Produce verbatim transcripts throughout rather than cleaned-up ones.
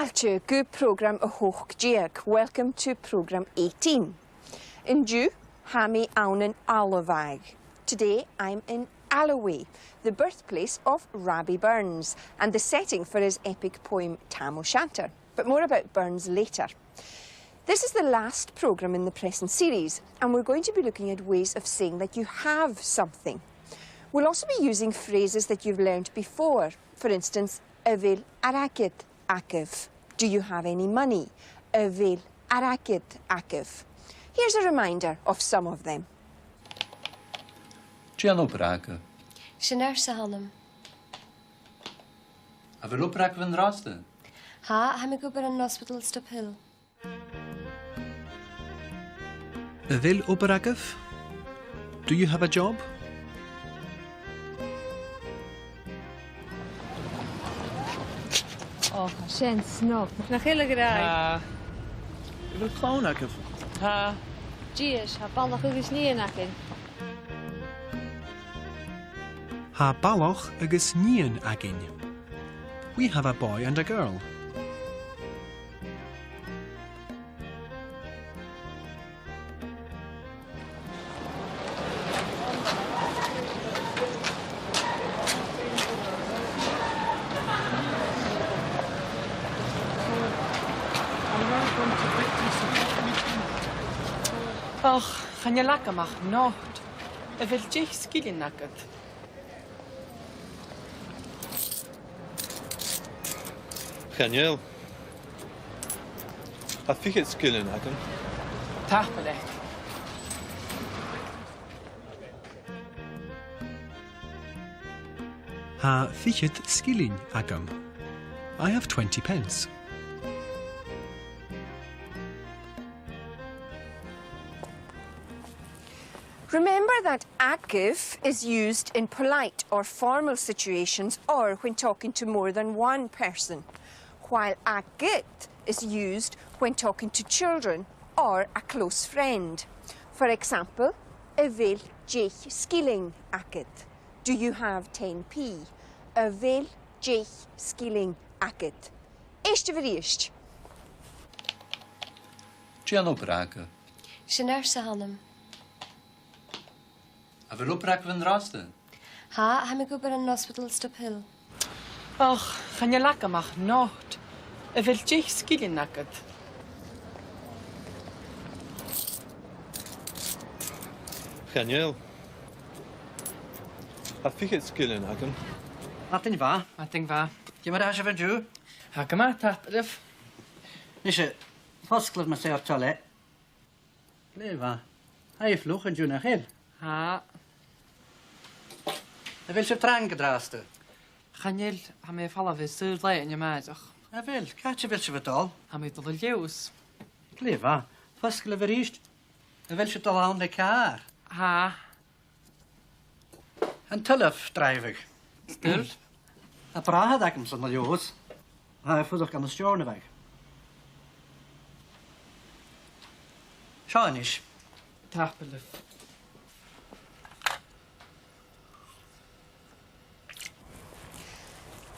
Fàilte gu prògram a h-ochd deug. Welcome to programme eighteen. An-diugh, tha mi ann an Alba. Today, I'm in Alloway, the birthplace of Rabbie Burns, and the setting for his epic poem Tam O'Shanter. But more about Burns later. This is the last programme in the present series, and we're going to be looking at ways of saying that you have something. We'll also be using phrases that you've learned before. For instance, a bheil airgead agaibh? Do you have any money? A bheil airgead agaibh? Here's a reminder of some of them. Dè an obair a th' agad? 'S e nurse a th' annam. A bheil obair agaibh an-dràsta? Tha, tha mi ag obair ann an Ospadal Stubhill. A bheil obair agaibh? Do you have a job? Ò, tha sin snog. Nach eil e gu dearbh? Tha. A bheil clann agaibh? Tha. Dìreach, tha balach agus nighean againn. Tha balach agus nighean againn. We have a boy and a girl. Och, chan eil agam ach not. A bheil deich sgillinn agad? Chan eil. Tha fichead sgillinn agam. Tapadh leat. Tha fichead sgillinn agam. I have twenty pence. Remember that agaibh is used in polite or formal situations or when talking to more than one person, while agad is used when talking to children or a close friend. For example, a bheil deich sgillinn agad? Do you have ten p? A bheil deich sgillinn agad? Èistibh a-rithist. Dè an obair a th' agad? 'S e nurse a th' annam. A bheil obair agaibh an-dràsta? Tha, tha mi ag obair ann an Ospadal Stubhill. Och, chan eil agam ach not. A bheil deich sgillinn agad? Chan eil. Tha fichead sgillinn agam. Madainn mhath. Madainn mhath. Ciamar a tha sibh an-diugh? Tha gu math, tapadh leibh. Nise, fosglaibh mus fheàrr toil leibh. Glè mhath. Tha e fliuch an-diugh, nach eil? Tha. A bheil sibh trang an-dràsta? Chan eil, tha mi a' falbh air saor-làithean a-màireach. A bheil, càit a bheil sibh a' dol? Tha mi a' dol a Leòdhas. Glè mhath. Fosglaibh a-rithist. A bheil sibh a' dol ann le càr? Tha. An toil leibh dràibheadh? 'S toil. Tha bràthair agamsa ann an Leòdhas. Tha e a' fuireach ann an Steòrnabhagh. Seo a-nis. Tapadh leibh.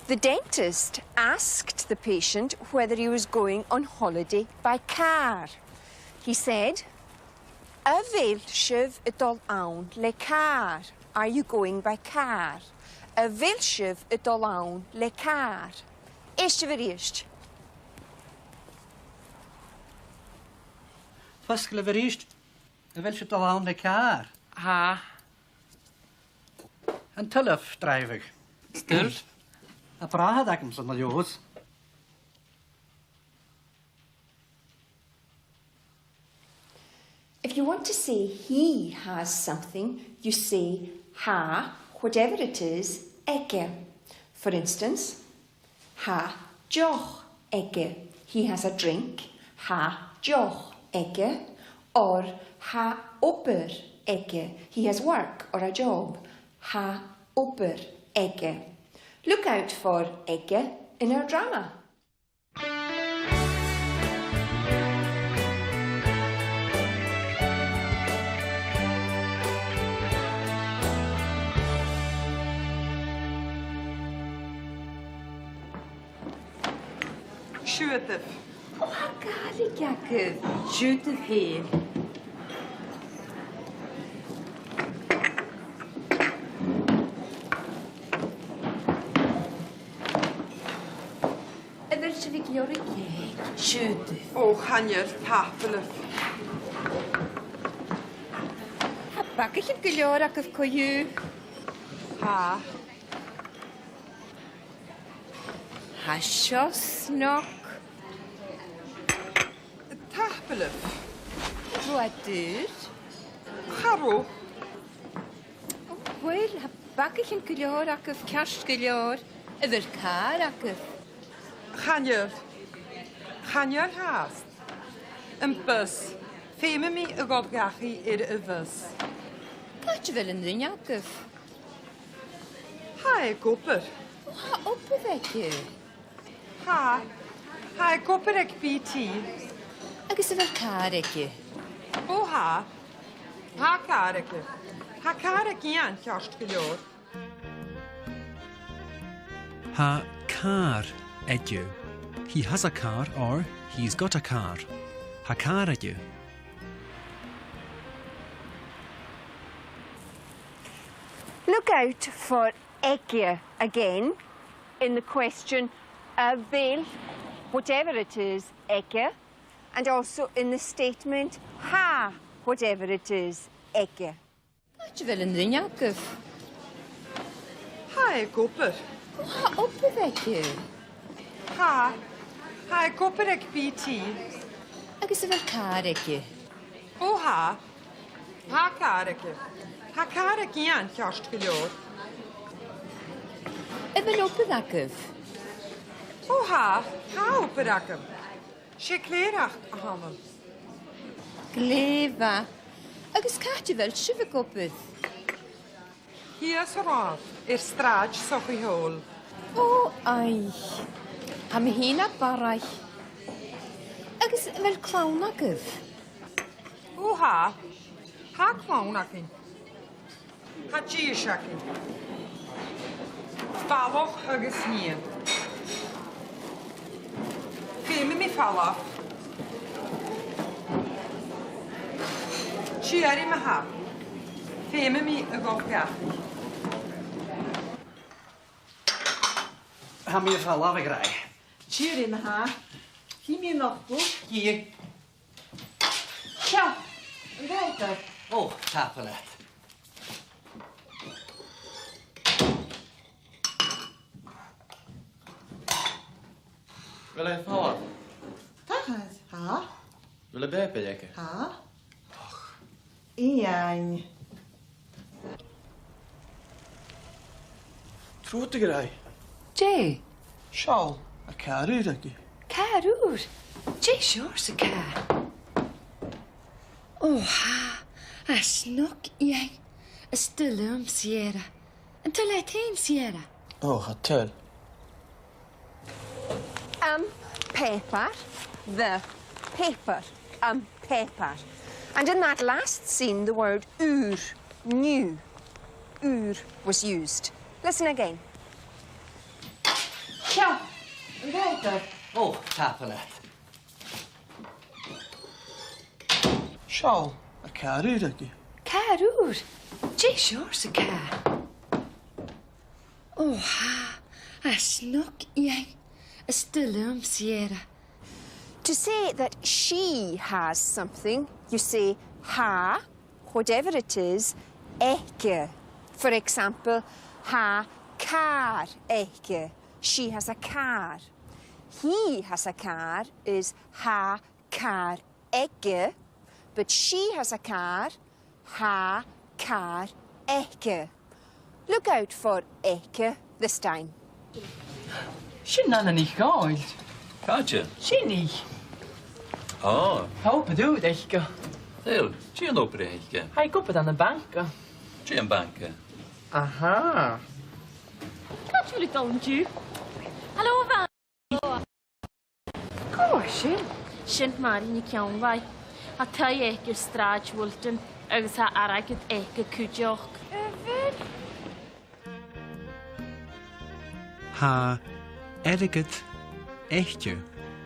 The dentist asked the patient whether he was going on holiday by car. He said, a bheil sibh a' dol ann le càr? Are you going by car? A bheil sibh a' dol ann le càr? Èistibh a-rithist. Fosglaibh a-rithist. A bheil sibh a' dol ann le càr? Tha. An toil leibh dràibheadh? 'S toil. Tha bràthair agamsa ann an Leòdhas. If you want to say he has something, you say tha, whatever it is, aige. For instance, tha deoch aige. He has a drink. Tha deoch aige. Or tha obair aige. He has work or a job. Tha obair aige. Look out for aige in our drama. Siuthadaibh. Ò, tha Gàidhlig agaibh. Siuthadaibh fhèin. A bheil sibh ag iarraidh cèic? Siuthadaibh. Ò, chan eil, tapadh leibh. Tha bagaichean gu leòr agaibh co-dhiù. Tha. Tha seo snog. Tapadh leibh. An robh e daor? Cha robh. Uill, tha bagaichean gu leòr agaibh, ceart gu leòr. A bheil càr agaibh? Chan eil. Chan eil fhathast. Am bus. Feumaidh mi a dhol dhachaigh air a' bhus. Càit a bheil an duine agaibh? Tha e ag obair. Ò, tha obair aige. Tha. Tha e ag obair aig B T. Agus a bheil càr aige? Ò, tha. Tha càr aige. Tha càr aige an ceart gu leòr. Tha càr aige. He has a car or he's got a car. Tha càr aige. Look out for aige again in the question a bheil, whatever it is, aige, and also in the statement tha, whatever it is, aige. Càit a bheil an duine agaibh? Tha e ag obair. Ò, tha obair aige. Tha. Tha e ag obair aig B T. Agus a bheil càr aige? Ò, tha. Tha càr aige. Tha càr aige an ceart gu leòr. A bheil obair agaibh? Ò, tha. Tha obair agam. 'S e clèireach a th' annam. Glè mhath. Agus càit a bheil sibh ag obair? Shìos an rathad, air Sràid Sochaidh Shùil. Ò, aidh. Tha mi fhìn à Barraigh. Agus a bheil clann agaibh? Ò, tha. Tha clann againn. Tha dithis againn. Balach agus nighean. Feumaidh mi falbh. Tìoraidh ma-thà. Feumaidh mi a dhol dhachaigh. Tha mi a' falbh, a ghràidh. Tìoraidh ma-thà. Chì mi a-nochd thu. Chì. Seo, an taigh agad. Ò, tapadh leat. A bheil e a' falbh? Tha, tha. A bheil am pàipear aige? Tha. Och. Iain. Trobhad, a ghràidh. Dè? Seall, tha càr ùr aige. Càr ùr? Dè seòrsa càr? Ò, tha, tha e snog, Iain. Is toil leam Sierra. An toil leat fhèin Sierra? Ò, tha, toil. Am pàipear, the paper, am pàipear. And in that last scene, the word ùr, new, ùr was used. Listen again. Seo, an pàipear. Ò, tapadh leat. Seall, tha càr ùr aige. Càr ùr? Dè seòrsa càr? Ò, tha, tha e snog, Iain. Is toil leam Sierra. To say that she has something, you say tha, whatever it is, aice. For example, tha càr aice. She has a car. He has a car is tha càr aige, but she has a car, tha càr aice. Look out for aice this time. Sin Anna NicDhòmhnaill. Càite? Sin i. Ò. Tha obair ùr aice. Uill, dè an obair a th' aice? Tha i ag obair ann am banca. Dè am banca? Aha. Càit a bheil thu a' dol an-diugh? Halò, a bhalaich. Cò tha sin? Sin Màiri NicEòin Bhàigh. Tha taigh aice air Sràid Wilton agus tha airgead aice cuideachd. A bheil? Tha airgead aice.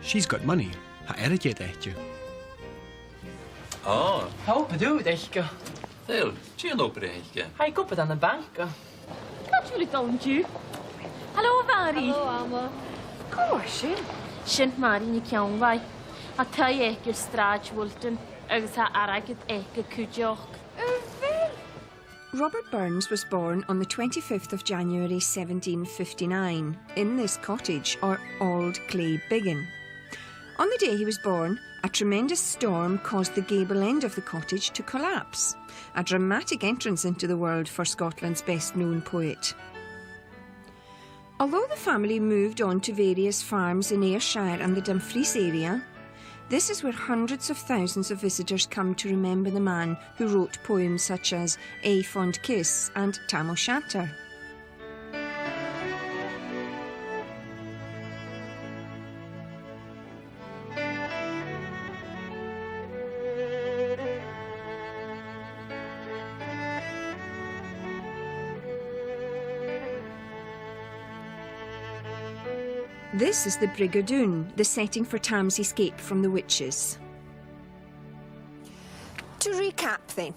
She's got money. Tha airgead aice. Ò. Tha obair ùr aice. Uill, dè an obair a th' aice? Tha i ag obair ann am banca. Càit a bheil thu a' dol an-diugh? Halò, a Mhàiri. Halò, Alma. Cò tha sin? Sin Màiri NicEanbhaigh. Tha taigh aice air Sràid Wilton agus tha airgead aice cuideachd. A bheil? Robert Burns was born on the twenty-fifth of January seventeen fifty-nine in this cottage, or Auld Clay Biggin. On the day he was born, a tremendous storm caused the gable end of the cottage to collapse, a dramatic entrance into the world for Scotland's best-known poet. Although the family moved on to various farms in Ayrshire and the Dumfries area, this is where hundreds of thousands of visitors come to remember the man who wrote poems such as Ae Fond Kiss and Tam O'Shanter. This is the Brig o' Doon, the setting for Tam's escape from the witches. To recap then,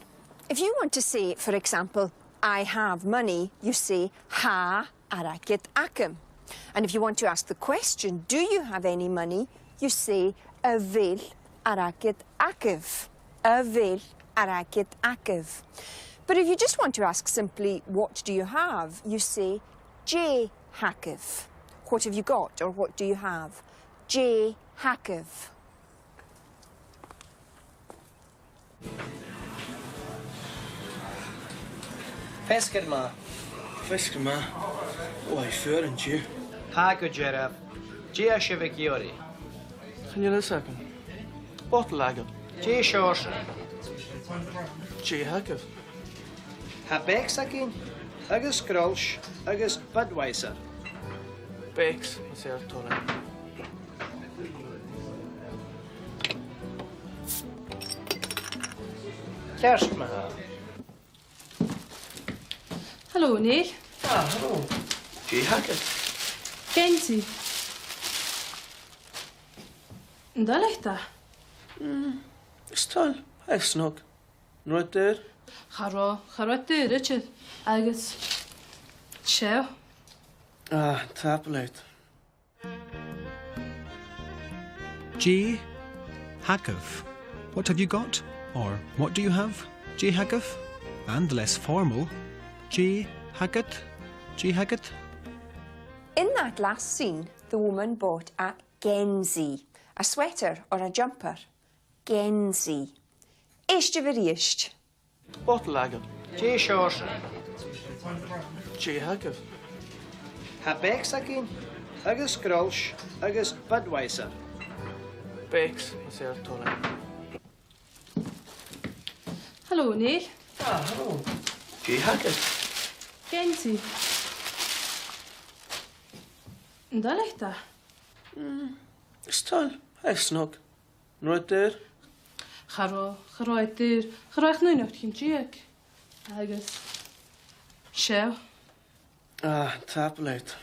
if you want to say, for example, "I have money," you say, "Tha airgead agam." And if you want to ask the question, "Do you have any money?" you say, "A bheil airgead agaibh? A bheil airgead agaibh?" But if you just want to ask simply, "What do you have?" you say, "Dè th' agaibh?" What have you got, or what do you have? Dè th' agaibh? Feasgar math. Feasgar math. Ò, tha i fuar an-diugh. Tha gu dearbh. Dè tha sibh ag iarraidh? Chan eil fhios agam. Botal lager. Dè seòrsa? Dè th' agaibh? Tha Becs againn, agus Grolsch, agus Budweiser. Becs, mas e ur toil e. Ceart ma-thà. Halò, Neil. Ah, halò. Dè th' agad? Geansaidh. An toil leat e? Mm, is toil, tha e snog. An robh e daor? Cha robh, cha robh e daor idir. Agus seo. Ah, tapadh leat. Dè th' agaibh? What have you got? Or what do you have? Dè th' agaibh? And the less formal, dè th' agad? Dè th' agad? In that last scene, the woman bought a geansaidh, a sweater or a jumper. Geansaidh. Èistibh a-rithist. Botal lager. Dè seòrsa? Dè th' agaibh? Tha Becs againn, agus Grolsch, agus Budweiser. Becs, mas e ur toil e. Halò, Neil. Ah, halò. Dè th' agad? Geansaidh. An toil leat e? Mm, is toil, tha e snog. An robh e daor? Cha robh, cha robh e daor, cha robh e ach naoi not deug. Agus seo. Ah, tapadh leat.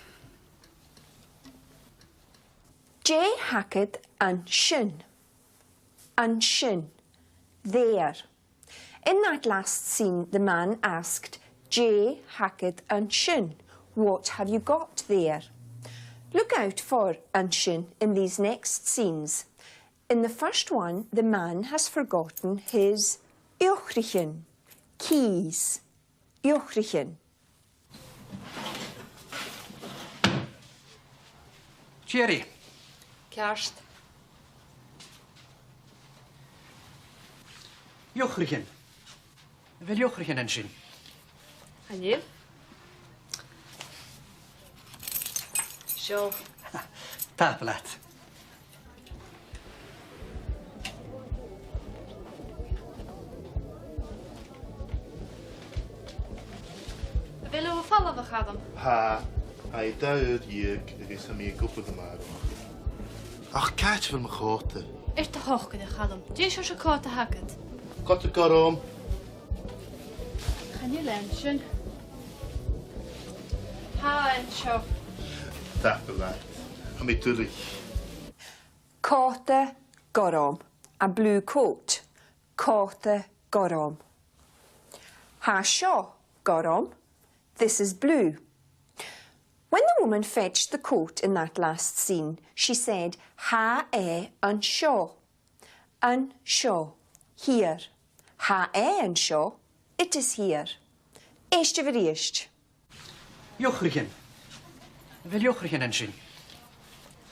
Dè th' agad an sin? An sin. There. In that last scene, the man asked, "Dè th' agad an sin?" What have you got there? Look out for an sin in these next scenes. In the first one, the man has forgotten his iuchraichean, keys, iuchraichean. Jerry. Ceart. Iuchraichean. A bheil iuchraichean an sin? Chan eil. Seo. Tapadh leat. A bheil thu a' falbh, a Chaluim? Tha, tha e dà uair dheug agus tha mi ag obair a-màireach. Ach càit a bheil mo chòta? Air do shocair, a Chaluim. Dè seòrsa còta a th' agad? Còta gorm. Chan eil e an sin. Tha e an seo. Tapadh leat. Tha mi duilich. Còta gorm. A blue coat. Còta gorm. Tha seo gorm. This is blue. When the woman fetched the coat in that last scene, she said, "Tha e an seo." An seo. Here. Tha e an seo. It is here. Èistibh a-rithist. Iuchraichean. A bheil iuchraichean an sin?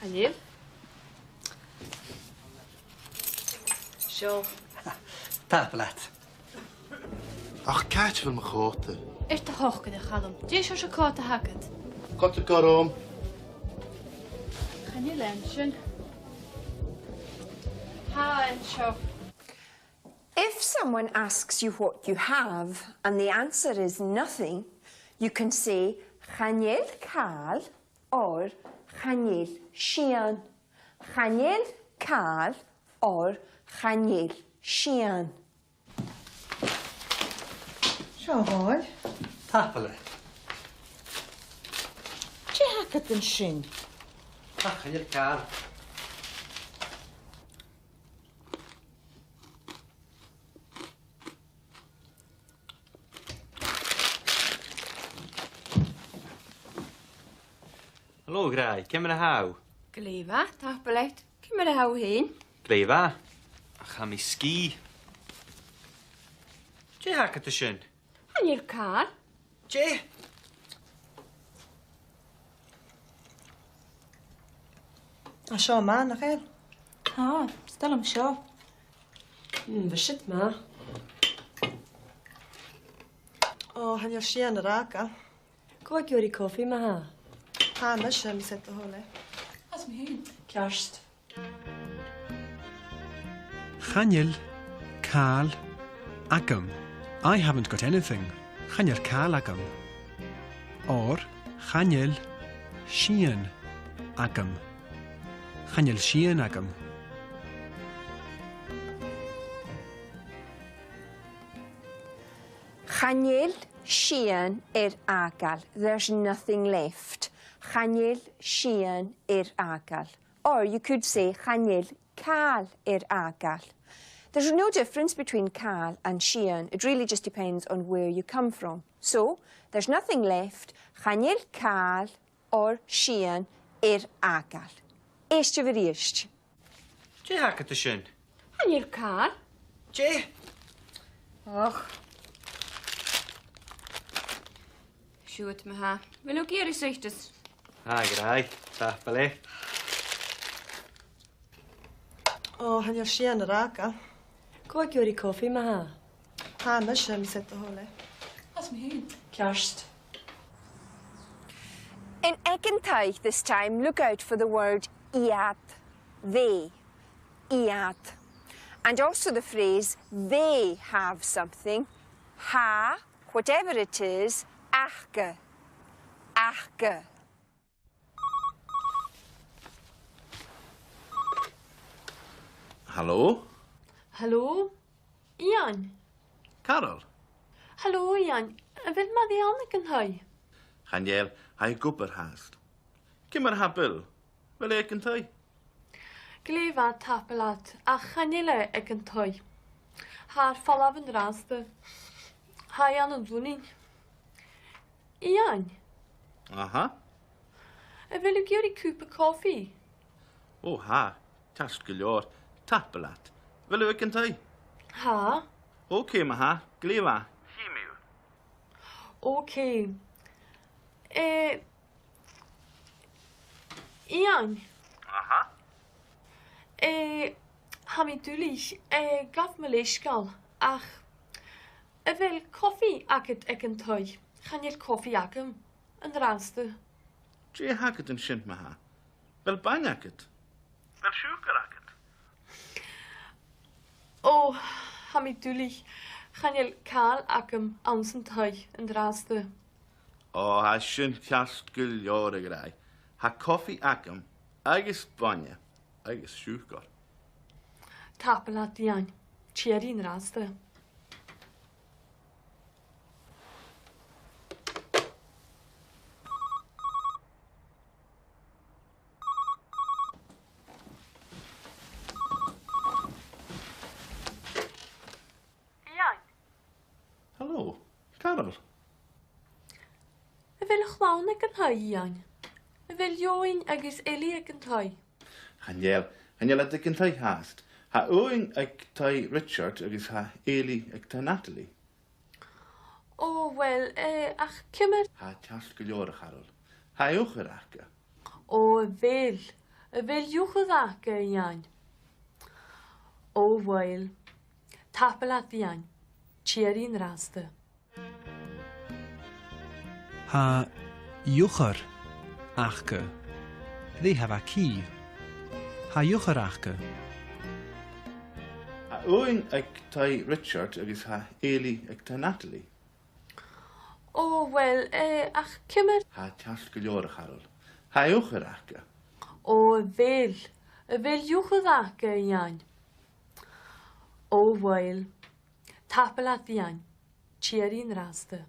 Chan eil. Seo. Tapadh leat. Ach càit a bheil mo chòta? Air do shocair, a Chaluim. Dè seòrsa còta a th' agad? Còta gorm. Chan eil e an sin. Tha e an seo. If someone asks you what you have and the answer is nothing, you can say, "Chan eil càil," or "Chan eil sìon." Chan eil càil or chan eil sìon. Seo a-nis. Tapadh leibh. Dè th' agad an sin? Ach, chan eil càil. Hello, a ghràidh. Ciamar a tha thu? Glè mhath, tapadh leat. Ciamar a tha thu fhèin? Glè mhath. Ach tha mi sgìth. Dè th' agad an sin? Chan eil càil. Dè? Tha seo math, nach eil? Tha, 's toil leam seo. Mm, bha siud math. Ò, chan eil sìon air fhàgail. Cò tha ag iarraidh cofaidh, ma-thà? Tha mise, mise a th' ann. Às mi fhìn. Ceart. Chan eil càil agam. I haven't got anything. Chan eil càil agam. Or, chan eil sìon agam. Chan eil sìon agam. Chan eil sìon air fhàgail. There's nothing left. Chan eil sìon air fhàgail. Or you could say, chan eil càil air fhàgail. There's no difference between càil and sìon. It really just depends on where you come from. So, there's nothing left. Chan eil càil or sìon air fhàgail. Èistibh a-rithist. Dè th' agad an sin? Chan eil càil. Dè? Och. Siuthad ma-thà. A bheil thu ag iarraidh suiteas? Tha, a ghràidh. Tapadh leibh. Ò, chan eil sìon air fhàgail. Cò tha ag iarraidh cofaidh, ma-thà? Tha mise, mise a th' ann. Às mi fhìn. Ceart. In aig an taigh this time, look out for the word iad, they, iad. And also the phrase, they have something, tha, whatever it is, aca, aca. Halò? Halò? Iain? Carol? Halò, Iain. A bheil Màiri ann aig an taigh? Chan eil, tha i ag obair fhathast. Ciamar a tha Bill? A bheil e aig an taigh? Glè mhath, tapadh leat, ach chan eil e aig an taigh. Tha e air falbh an-dràsta. Tha e ann an Lunnainn. Iain? Aha. A bheil thu ag iarraidh cupa cofaidh? Ò, tha. Ceart gu leòr. Tapadh leat. A bheil thu aig an taigh? Tha. Ok, ma-thà. Glè mhath. Chì mi thu. Ok. Eh, Iain. Aha. Eh, tha mi duilich, eh, ghabh mo leisgeul, ach a bheil cofaidh agad aig an taigh? Chan eil cofaidh agam an-dràsta. Dè th' agad an sin, ma-thà? A bheil bainne agad? A bheil siùcar agad? Ò, tha mi duilich, chan eil càil agam anns an taigh an-dràsta. Ò, tha sin ceart gu leòr, a ghràidh. Tha cofaidh agam, agus bainne, agus siùcar. Tapadh leat, Iain. Tìoraidh an-dràsta. bheil a' chlann aig an taigh, Iain? A bheil Eòghainn agus Eilidh aig an taigh? Chan eil, chan eil iad aig an taigh fhathast. Tha Eòghainn aig taigh Richard agus tha Eilidh aig taigh Natalie. Ò, uill, eh, ach ciamar... Tha e ceart gu leòr, a Charol. Tha iuchair aca. Ò, a bheil, a bheil iuchair aca, Iain? Ò, uill. Tapadh leat, Iain. Tìoraidh an-dràsta. Tha iuchair aca. They have a key. Tha iuchair aca. Tha Eòghainn aig taigh Richard agus tha Eilidh aig taigh Natalie. Ò, uill, eh, ach ciamar... Tha e ceart gu leòr, a Charol. Tha iuchair aca. Ò, a bheil, a bheil iuchair aca, Iain? Ò, uill. Tapadh leat, Iain. Tìoraidh an-dràsta.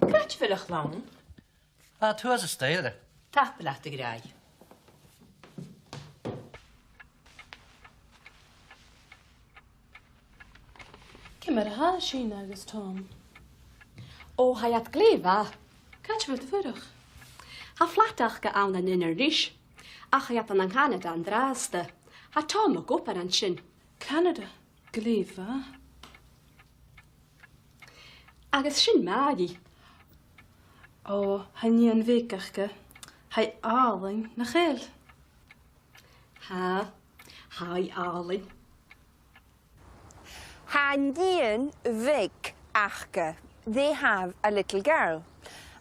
Càit a bheil a' chlann? Tha iad shuas an staidhre. Tapadh leat, a ghràidh. Ciamar a tha Sìne agus Tom? Ò, tha iad glè mhath. Càit a bheil iad a' fuireach? Tha flat aca ann an Inbhir Nis, ach tha iad ann an Canada an-dràsta. Tha Tom ag obair an sin. Canada? Glè mhath. Agus sin Màiri. Ò, tha nighean bheag aca. Tha i àlainn, nach eil? Tha, tha i àlainn. Tha nighean bheag aca. They have a little girl.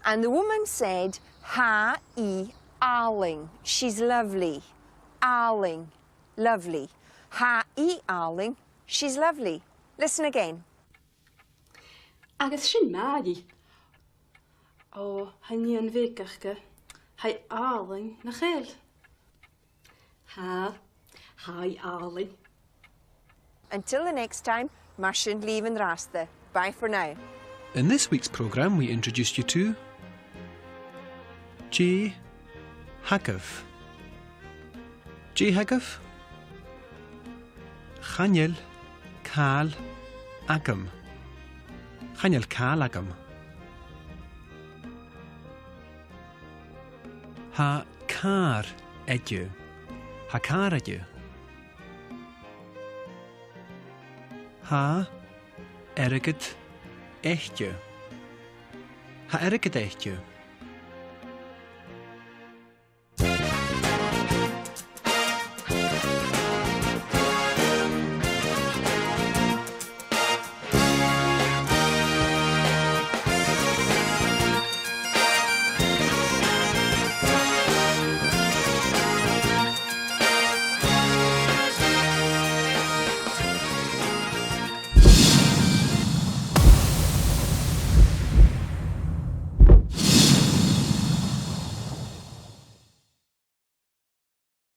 And the woman said, "Tha i àlainn." She's lovely. Àlainn. Lovely. Tha i àlainn. She's lovely. Listen again. Agus sin Màiri. Ò, tha nighean bheag aca. Tha i àlainn, nach eil? Tha, tha i àlainn. Until the next time, mar sin leibh an-dràsta. Bye for now. In this week's programme, we introduced you to: Dè th' agaibh? Dè th' agaibh? Chan eil càil agam. Chan eil càil agam. Tha càr aige. Tha càr aige. Tha airgead aige. Tha airgead aige.